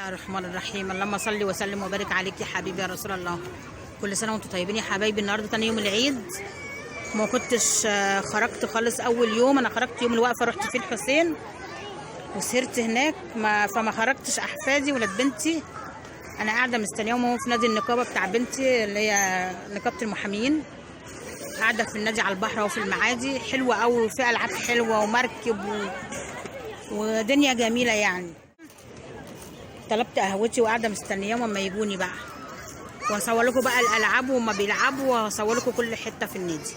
الله الرحمن الرحيم. اللهم صل وسلم وبارك عليك يا حبيبي يا رسول الله. كل سنة وانتم طيبين يا حبايبي. النهارده تاني يوم العيد، ما كنتش خرجت خالص. اول يوم انا خرجت يوم الوقفة، رحت فيه الحسين وسهرت هناك، فما خرجتش. احفادي ولاد بنتي انا قاعدة مستنياهم هم في نادي النقابة بتاع بنتي اللي هي نقابة المحامين، قاعدة في النادي على البحر وفي المعادي. حلوة قوي وفي العاب حلوة ومركب ودنيا جميلة يعني. طلبت قهوتي وقاعدة مستنياهم اما يجوني بقى، واصور لكم بقى الالعاب وهما بيلعبوا، وهصور لكم كل حتة في النادي.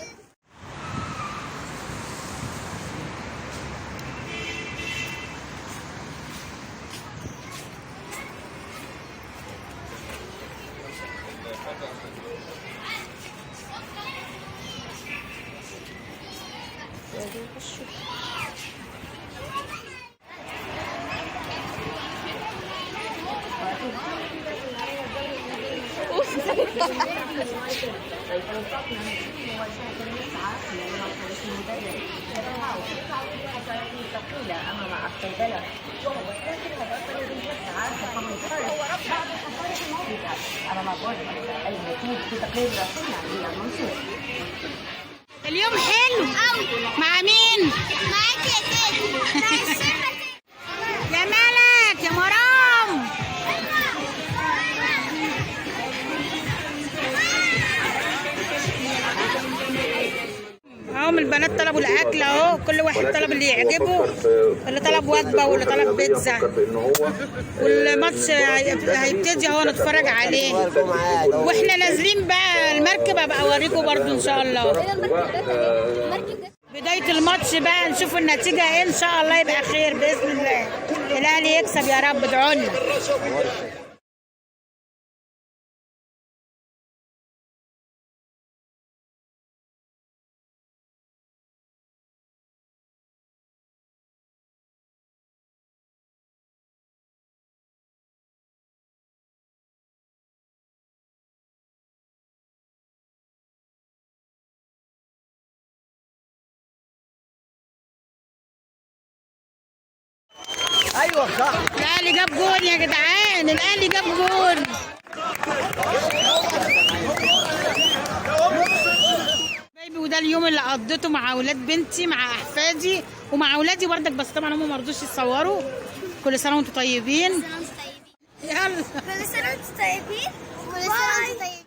اليوم حلو مع مين؟ معاك يا تيتا. يا ملك يا مرام. اهم البنات طلبوا الاكل اهو، كل واحد طلب اللي يعجبه، اللي طلب وجبة واللي طلب بيتزا. والماتش هيبتدي اهو نتفرج عليه واحنا نازلين بقى المركب، ابقى اوريكم برضو ان شاء الله بداية الماتش بقى، نشوف النتيجة ايه ان شاء الله. يبقى خير باذن الله، الاهلي يكسب يا رب، ادعوا لنا. ايوه صح، الاهلي جاب جون يا جدعان، الاهلي جاب جون. حبايبي وده اليوم اللي قضيته مع اولاد بنتي، مع احفادي ومع اولادي بردك، بس طبعا هم ما رضوش يتصوروا. كل سنة وانتم طيبين. يلا كل سنة وانتم طيبين. كل سنة وانتم طيبين.